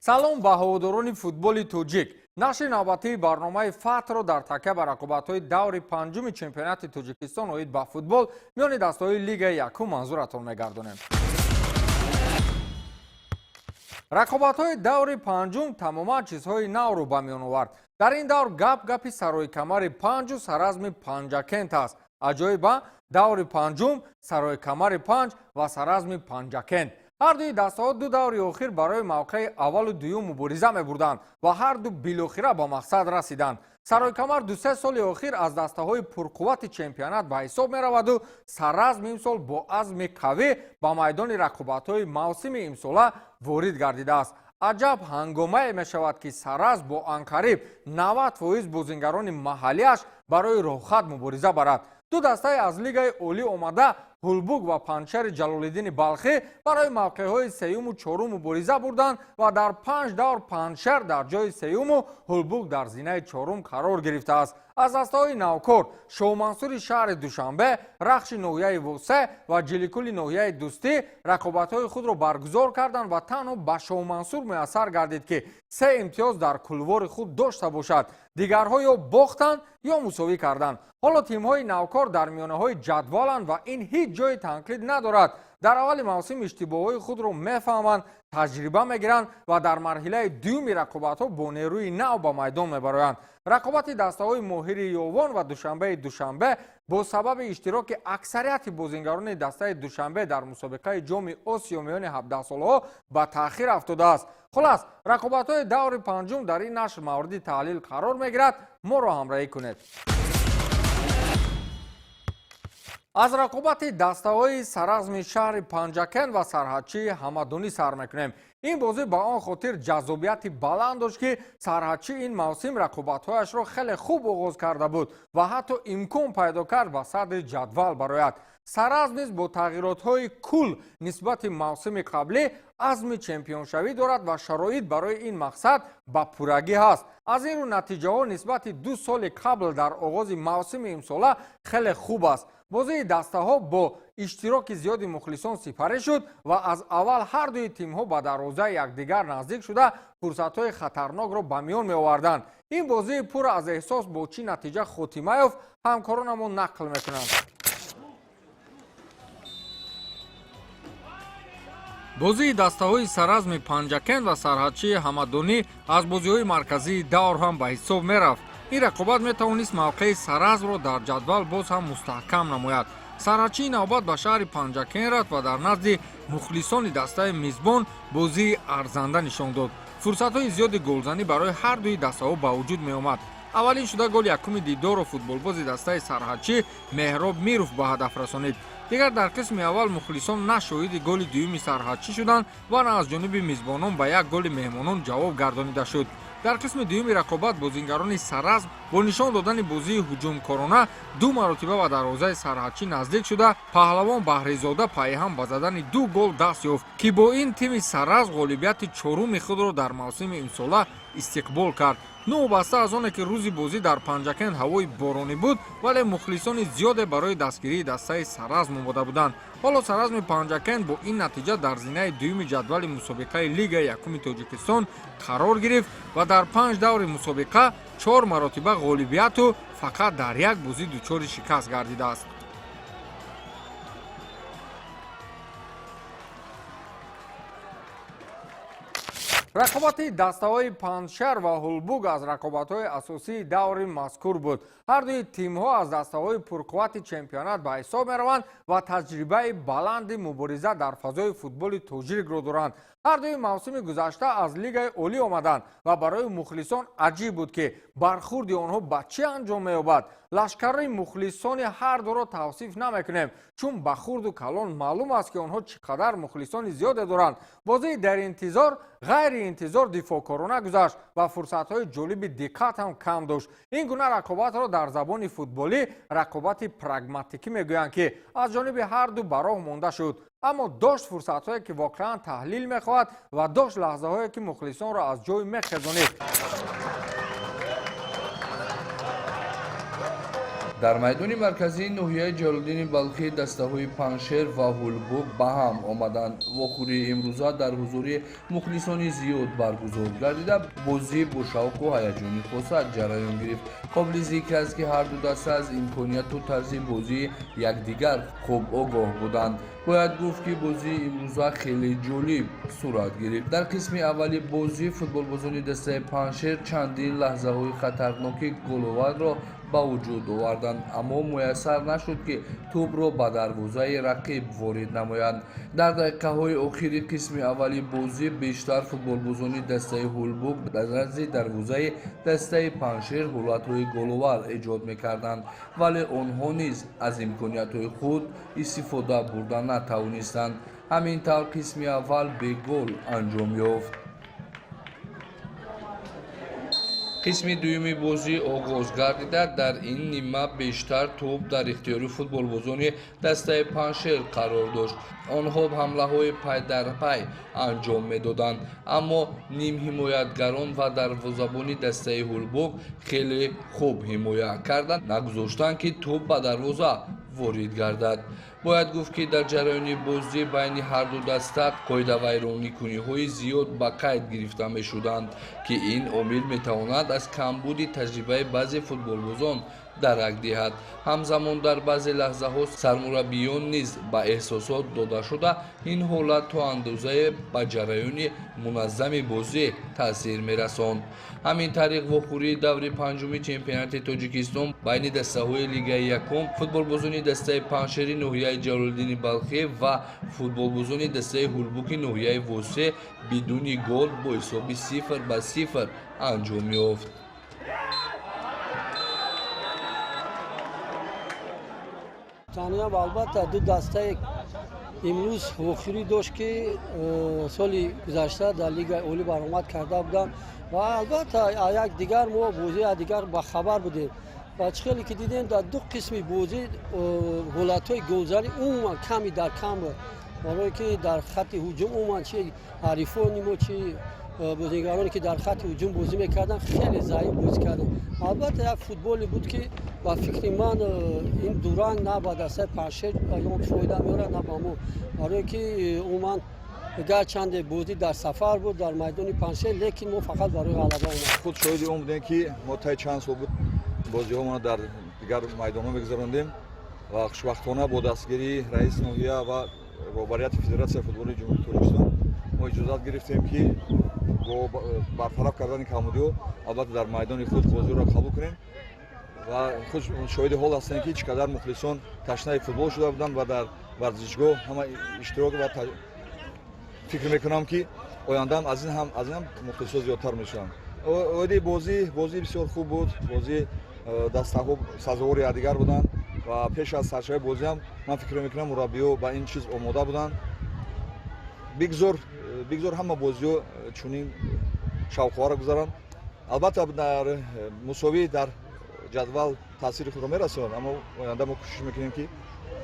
Салом ба ҳаводорони футболи тоҷик. Нашри навбатии барномаи Фатҳро дар такя ба рақобатҳои даври панҷуми чемпионати Тоҷикистон оид ба футбол миёни дастаҳои Лигаи якум манзуратон мегардонем. Рақобатҳои даври панҷум тамоман чизҳои навро ба миён овард. Дар ин давр гап гапи Сарои Камари панҷу Саразми Панҷакент аст. Аҷоиба, даври панҷум, Сарои Камари панҷ ва Саразми Панҷакент. Ҳардуи дастаҳо ду даври охир барои мавқеи аввалу дуюм мубориза мебурданд ва ҳарду билохира ба мақсад расиданд. Саройкамар 2-се соли охир аз дастаҳои пурқуввати чемпионат ба ҳисоб мераваду Саразм имсол бо азми қавӣ ба майдони рақобатҳои мавсими имсола ворид гардидааст. Аҷаб ҳангомае мешавад, ки Саразм бо анқариб 90% бозингарони маҳаллиаш барои роҳхат мубориза барад. Ду дастаи аз Лигаи олӣ омада, Ҳулбук ва Панҷшери Ҷалолиддини Балхӣ, барои мавқеъҳои сеюму чорум мубориза бурданд ва дар панҷ давр Панҷшер дар ҷои сеюму Ҳулбук дар зинаи чорум қарор гирифтааст. Аз дастаҳои навкор Шоҳмансури шаҳри Душанбе, Рахши ноҳияи Восе ва Ҷиликули ноҳияи Дӯстӣ рақобатҳои худро баргузор карданд ва танҳо ба Шоҳмансур муяссар гардид, ки се имтиёз дар кулвори худ дошта бошад. Дигарҳо ё бохтанд, ё мусовӣ карданд. Ҳоло тимҳои навкор дар миёнаҳои ҷадваланд ва ин ҳеҷ ҷои танқид надорад. Дар аввали мавсим иштибоҳҳои худро мефаҳманд, таҷриба мегиранд ва дар марҳилаи дуюми рақобатҳо бо нерӯи нав ба майдон мебароянд. Рақобати дастаҳои Моҳири Ёвон ва Душанбеи Душанбе бо сабаби иштироки аксарияти бозингарони дастаи Душанбе дар мусобиқаи Ҷоми Осиё миёни 17-солаҳо ба таъхир афтодааст. Хулас, рақобатҳои даври панҷум дар ин нашр мавриди таҳлил қарор мегирад. Моро ҳамроҳӣ кунед. Аз рақобати дастаҳои Саразми шаҳри Панҷакент ва Сарҳадчии Ҳамадонӣ сар мекунем. Ин бозӣ ба он хотир ҷаззобияти баланд дошт, ки Сарҳадчӣ ин мавсим рақобатҳояшро хеле хуб оғоз карда буд ва ҳатто имкон пайдо кард ба садри ҷадвал барояд. Саразм низ бо тағйиротҳои кул нисбати мавсими қаблӣ азми чемпионшавӣ дорад ва шароит барои ин мақсад ба пуррагӣ ҳаст. Аз ин рӯ натиҷаҳо нисбати ду соли қабл дар оғози мавсими имсола хеле хуб аст. Бозии дастаҳо бо иштироки зиёди мухлисон сипарӣ шуд ва аз аввал ҳардуи тимҳо ба дарвозаи якдигар наздик шуда, фурсатҳои хатарнокро ба миён меоварданд. Ин бозии пур аз эҳсос бо чӣ натиҷа хотима ёфт, ҳамкоронамон нақл мекунанд. Бозии дастаҳои Саразми Панҷакент ва Сарҳадчии Ҳамадонӣ аз бозиҳои марказии давр ҳам ба ҳисоб мерафт. Ин рақобат метавонист мавқеи Саразмро дар ҷадвал боз ҳам мустаҳкам намояд. Сарҳадчии навбат ба шаҳри Панҷакент рафт ва дар назди мухлисони дастаи мизбон бозии арзанда нишон дод. Фурсатҳои зиёди голзанӣ барои ҳардуи дастаҳо ба вуҷуд меомад. Аввалин шуда голи якуми дидорро футболбози дастаи сарҳадчӣ Меҳроб Миров ба ҳадаф расонид. Дигар дар қисми аввал мухлисон на шоҳиди голи дуюми сарҳадчӣ шуданд ва на аз ҷониби мизбонон ба як голи меҳмонон ҷавоб гардонида шуд. Дар қисми дуюми рақобат бозингарони Саразм бо нишон додани бозии ҳуҷумкорона ду маротиба ба дарвозаи сарҳадчӣ наздик шуда, Паҳлавон Баҳризода пайҳам ба задани ду гол даст ёфт, ки бо ин тими Саразм ғолибияти чоруми худро дар мавсими имсола истиқбол кард. Новобаста аз оне ки рӯзи бозӣ дар Панҷакент ҳавои боронӣ буд, вале мухлисони зиёде барои дастгирии дастаи Саразм омода буданд. Ҳоло Саразми Панҷакент бо ин натиҷа дар зинаи дуюми ҷадвали мусобиқаи Лигаи якуми Тоҷикистон қарор гирифт ва дар панҷ даври мусобиқа чор маротиба ғолибияту фақат дар як бозӣ дучори шикаст гардидааст. Рақобати дастаҳои Панҷшер ва Ҳулбук аз рақобатҳои асосии даври мазкур буд. Ҳардуи тимҳо аз дастаҳои пурқуввати чемпионат ба ҳисоб мераванд ва таҷрибаи баланди мубориза дар фазои футболи тоҷикро доранд. Ҳардуи мавсими гузашта аз Лигаи олӣ омаданд ва барои мухлисон аҷиб буд, ки бархурди онҳо ба чӣ анҷом меёбад. Лашкари мухлисони ҳар дуро тавсиф намекунем, чун ба хурду калон маълум аст, ки онҳо чӣ қадар мухлисони зиёде доранд. Бозии даринтизор ғайриинтизор дифоъкорона гузашт ва фурсатҳои ҷолиби диққат ҳам кам дошт. Ин гуна рақобатро дар забони футболӣ рақобати прагматикӣ мегӯянд, ки аз ҷониби ҳарду ба роҳ монда шуд, аммо дошт фурсатҳое, ки воқеан таҳлил мехоҳад, ва дошт лаҳзаҳое, ки мухлисонро аз ҷой мехезонид. Дар майдони марказии ноҳияи Ҷалолиддини Балхӣ дастаҳои Панҷшер ва Ҳулбук ба ҳам омаданд. Вохӯрии имрӯза дар ҳузури мухлисони зиёд баргузор гардида, бозӣ бо шавқу ҳаяҷони хоса ҷараён гирифт. Қобили зикр аст, ки ҳарду даста аз имконияту тарзи бозии якдигар хуб огоҳ буданд. Бояд гуфт, ки бозии имрӯза хеле ҷолиб сурат гирифт. Дар қисми аввали бозӣ футболбозони дастаи Панҷшер чандин лаҳзаҳои хатарноки головарро ба вуҷуд оварданд, аммо муяссар нашуд, ки тӯбро ба дарвозаи рақиб ворид намоянд. Дар дақиқаҳои охири қисми аввали бозӣ бештар футболбозони дастаи Ҳулбук дар назди дарвозаи дастаи Панҷшер ҳолатҳои головар эҷод мекарданд, вале онҳо низ аз имкониятҳои худ истифода бурда натавонистанд. Ҳамин тавр қисми аввал бегол анҷом ёфт. Қисми дуюми бозӣ оғоз гардида, дар ин нима бештар тӯб дар ихтиёри футболбозони дастаи Панҷшер қарор дошт. Онҳо ҳамлаҳои пайдарпай анҷом медоданд, аммо нимҳимоятгарон ва дарвозабони дастаи Ҳулбук хеле хуб ҳимоя карданд, нагузоштанд, ки тӯб ба дарвоза ворид гардад. Бояд гуфт, ки дар ҷараёни бозӣ байни ҳарду даста қоидавайроникуниҳои зиёд ба қайд гирифта мешуданд, ки ин омил метавонад аз камбуди таҷрибаи баъзе футболбозон дарак диҳад. Ҳамзамон дар баъзе лаҳзаҳо сармураббиён низ ба эҳсосот дода шуда, ин ҳолат то андозае ба ҷараёни муназзами бозӣ таъсир мерасонд. Ҳамин тариқ, вохӯрии даври панҷуми чемпионати Тоҷикистон байни дастаҳои лигаи якум, футболбозони дастаи Панҷшери ноҳияи Ҷалолиддини Балхӣ ва футболбозони дастаи Ҳулбуки ноҳияи Восеъ, бидуни гол бо ҳисоби 0-0 анҷом ёфт. Таниям, албатта, ду дастаи имрӯз вохӯрӣ дошт, ки соли гузашта дар Лигаи олӣ баромад карда буданд ва албатта як дигар мо бозии якдигар бахабар будем. Ва чӣ хеле ки дидем, дар ду қисми бозӣ ҳолатҳои голзанӣ умуман ками дар кам буд, барое ки дар хатти ҳуҷум умуман чи ҳарифони мо, чи бозигароне, ки дар хатти ҳуҷум бозӣ мекарданд, хеле заиф бозӣ карданд. Албатта, як футболе буд, ки ба фикри ман ин дуранг на ба дастаи Панҷшер ягон фоида меорад, на ба мо, барое ки умуман гарчанде бозӣ дар сафар буд, дар майдони Панҷшер, лекин мо фақат барои ғалаба омадем. Худ шоҳиди он будем, ки мо тай чанд сол буд бозиҳомонро дар дигар майдонҳо мегузарондем ва хушбахтона бо дастгирии раиси ноҳия ва роҳбарияти Федератсияи футболи Ҷумҳурии Тоҷикистон мо иҷозат гирифтем, ки бо бартараф кардани камбудиҳо, албатта, дар майдони худ бозиро қабул кунем. Ва худ шоҳиди ҳол ҳастем, ки чӣ қадар мухлисон ташнаи футбол шуда буданд ва дар варзишгоҳ ҳама иштирок ва фикр мекунам, ки ояндаам аз ин ҳам мухлисо зиёдтар мешаванд. Оиди бозӣ, бозӣ бисёр хуб буд. Бозӣ дастаҳо сазовори якдигар буданд ва пеш аз саршавии бозиам ман фикр мекунам, мураббиҳо ба ин чиз омода буданд. Бигзор ҳама бозиҳо чунин шавқовар гузаранд. Албатта, дар мусовӣ дар ҷадвал таъсири худро мерасонад, аммо оянда мо кӯшиш мекунем, ки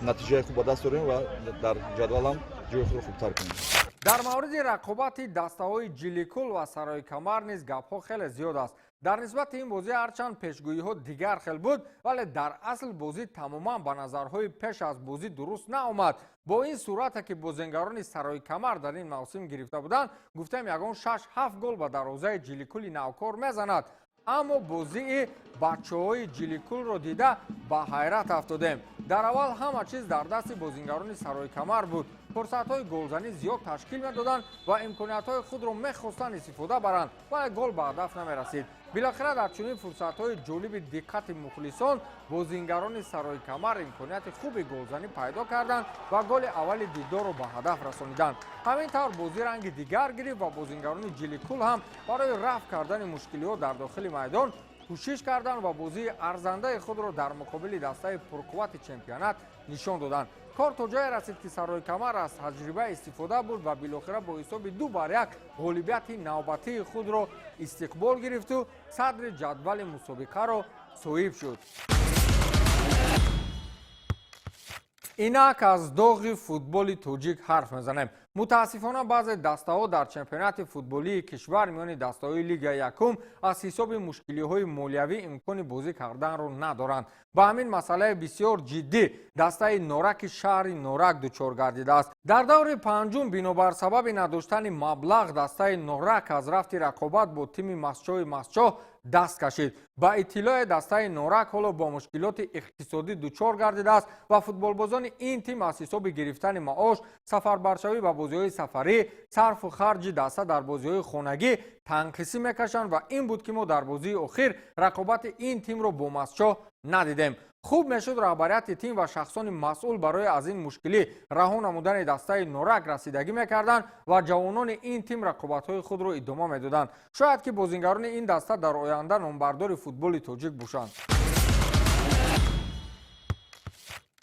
натиҷаи хуб ба даст орем ва дар ҷадвалам ҷои худро хубтар кунем. Дар мавриди рақобати дастаҳои Ҷиликул ва Сарои Камар низ гапҳо хеле зиёд аст. Дар нисбати ин бозӣ ҳарчанд пешгӯиҳо дигар хел буд, вале дар асл бозӣ тамоман ба назарҳои пеш аз бозӣ дуруст наомад. Бо ин суръате, ки бозингарони Сарои Камар дар ин мавсим гирифта буданд, гуфтем, ягон 6-7 гол ба дарвозаи Ҷиликули навкор мезанад, аммо бозии бачаҳои Ҷиликулро дида ба ҳайрат афтодем. Дар аввал ҳама чиз дар дасти бозингарони Сарои Камар буд. Фурсатҳои голзанӣ зиёд ташкил медоданд ва имкониятҳои худро мехостанд истифода баранд, вале гол ба ҳадаф намерасид. Билохира дар чунин фурсатҳои ҷолиби диққати мухлисон бозингарони Сарои Камар имконияти хуби голзанӣ пайдо карданд ва голи аввали дидорро ба ҳадаф расониданд. Ҳамин тавр бозӣ ранги дигар гирифт ва бозингарони Ҷиликул ҳам барои рафъ кардани мушкилиҳо дар дохили майдон кӯшиш карданд ва бозии арзандаи худро дар муқобили дастаи пурқуввати чемпионат нишон доданд. Кор то ҷое расид, ки Сарои Камар аз таҷриба истифода бурд ва билохира бо ҳисоби 2-1 ғолибияти навбатии худро истиқбол гирифту садри ҷадвали мусобиқаро соҳиб шуд. Инак аз доғи футболи тоҷик ҳарф мезанем. Мутаассифона, баъзе дастаҳо дар чемпионати футболии кишвар миёни дастаҳои Лигаи якум аз ҳисоби мушкилиҳои молиявӣ имкони бозӣ карданро надоранд. Ба ҳамин масъалаи бисёр ҷиддӣ дастаи Нораки шаҳри Норак дучор гардидааст. Дар даври панҷум бинобар сабаби надоштани маблағ дастаи Норак аз рафти рақобат бо тими Мастчоҳи Мастчоҳ даст кашид. Ба иттилои дастаи Норак ҳоло бо мушкилоти иқтисодӣ дучор гардидааст ва футболбозони ин тим аз ҳисоби гирифтани маош, сафарбаршавӣ ба бозиҳои сафарӣ, сарфу харҷи даста дар бозиҳои хонагӣ танқисӣ мекашанд ва ин буд, ки мо дар бозии охир рақобати ин тимро бо Мастчоҳ надидем. Хуб мешуд, раҳбарияти тим ва шахсони масъул барои аз ин мушкилӣ раҳо намудани дастаи Норак расидагӣ мекарданд ва ҷавонони ин тим рақобатҳои худро идома медоданд. Шояд, ки бозингарони ин даста дар оянда номбардори футболи тоҷик бошанд.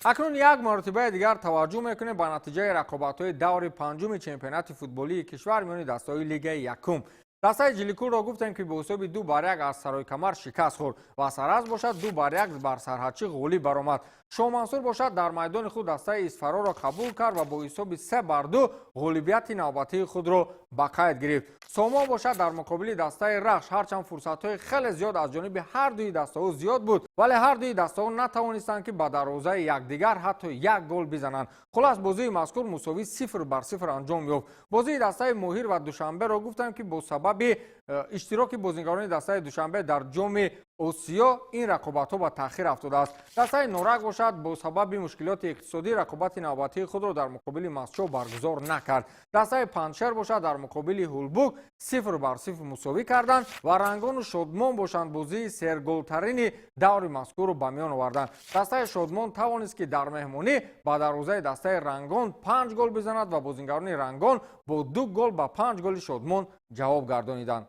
Акнун як маротибаи дигар таваҷҷӯҳ мекунем ба натиҷаи рақобатҳои даври панҷуми чемпионати футболии кишвар миёни дастаҳои Лигаи якум. Дастаи Ҷиликулро гуфтем, ки бо ҳисоби 2-1 аз Саройкамар шикаст хӯрд ва Саразм бошад, 2-1 бар Сарҳадчӣ ғолиб баромад. Шоҳмансур бошад, дар майдони худ дастаи Исфароро қабул кард ва бо ҳисоби 3-2 ғолибияти навбатии худро ба қайд гирифт. Сомон бошад, дар муқобили дастаи Рахш ҳарчанд фурсатҳои хеле зиёд аз ҷониби ҳар дуи дастаҳо зиёд буд, вале ҳар дуи дастаҳо натавонистанд, ки ба дарвозаи якдигар ҳатто як гол бизананд. Хулас, бозии мазкур мусовӣ 0-0 анҷом ёфт. Бозии дастаи Моҳир ва Душанберо гуфтам, ки бо сабаби иштироки бозингарони дастаи Душанбе дар Ҷоми Осиё ин рақобатҳо ба таъхир афтодааст. Дастаи Норак бошад, бо сабаби мушкилоти иқтисодӣ рақобати навбатии худро дар муқобили Мастчоҳ баргузор накард. Дастаи Панҷшер бошад, дар муқобили Ҳулбук 0-0 мусовӣ карданд ва Рангону Шодмон бошанд, бозии серголтарини даври мазкурро ба миён оварданд. Дастаи Шодмон тавонист, ки дар меҳмонӣ ба дарвозаи дастаи Рангон панҷ гол бизанад ва бозингарони Рангон бо ду гол ба панҷ голи Шодмон ҷавоб гардониданд.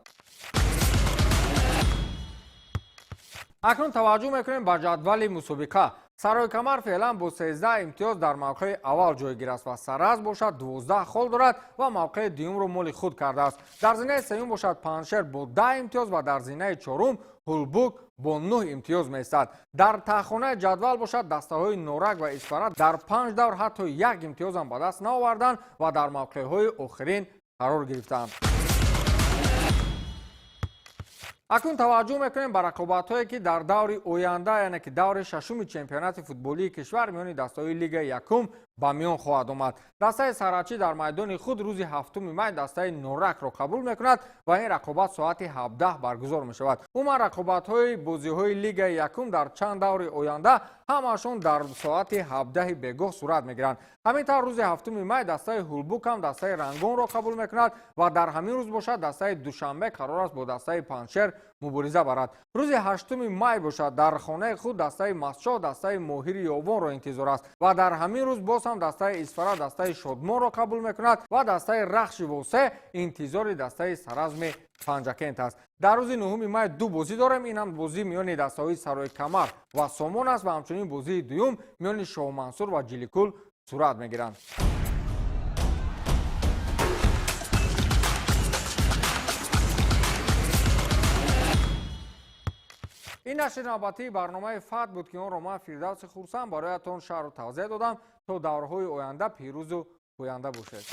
Акнун таваҷҷӯҳ мекунем ба ҷадвали мусобиқа. Саройкамар феълан бо 13 имтиёз дар мавқеи аввал ҷойгир аст ва Саразм бошад, 12 хол дорад ва мавқеи дуюмро моли худ кардааст. Дар зинаи сеюм бошад, Панҷшер бо 10 имтиёз ва дар зинаи чорум Ҳулбук бо 9 имтиёз меистад. Дар таҳхонаи ҷадвал бошад, дастаҳои Норак ва Исфара дар панҷ давр ҳатто як имтиёзам ба даст наоварданд ва дар мавқеъҳои охирин қарор гирифтаанд. Акнун таваҷҷӯҳ мекунем ба рақобатҳое, ки дар даври оянда, яъне ки даври шашуми чемпионати футболии кишвар миёни дастаҳои Лигаи якум ба миён хоҳад омад. Дастаи Сарҳадчӣ дар майдони худ рӯзи 7 май дастаи Норакро қабул мекунад ва ин рақобат соати 17 баргузор мешавад. Умуман, рақобатҳои бозиҳои Лигаи якум дар чанд даври оянда ҳамаашон дар соати 17 бегоҳ сурат мегиранд. Ҳамин тавр, рӯзи 7 май дастаи Ҳулбук ҳам дастаи Рангонро қабул мекунад ва дар ҳамин рӯз бошад, дастаи Душанбе қарор аст бо дастаи Панҷшер мубориза барад. Рӯзи 8 май бошад, дар хонаи худ дастаи Мастчоҳ дастаи Моҳири Ёвонро интизор аст ва дар ҳамин рӯз боз ҳам дастаи Исфара дастаи Шодмонро қабул мекунад ва дастаи Рахши Восе интизори дастаи Саразми Панҷакент аст. Дар рӯзи 9 май ду бозӣ дорем. Ин ҳам бозӣ миёни дастаҳои Саройкамар ва Сомон аст ва ҳамчунин бозии дуюм миёни Шоҳмансур ва Ҷиликул сурат мегиранд. Ин нашри навбатии барномаи Фат буд, ки онро ман, Фирдавси Хурсанд, бароятон шарҳу тавзеҳ додам. То даврҳои оянда пирӯзу пӯянда бошед.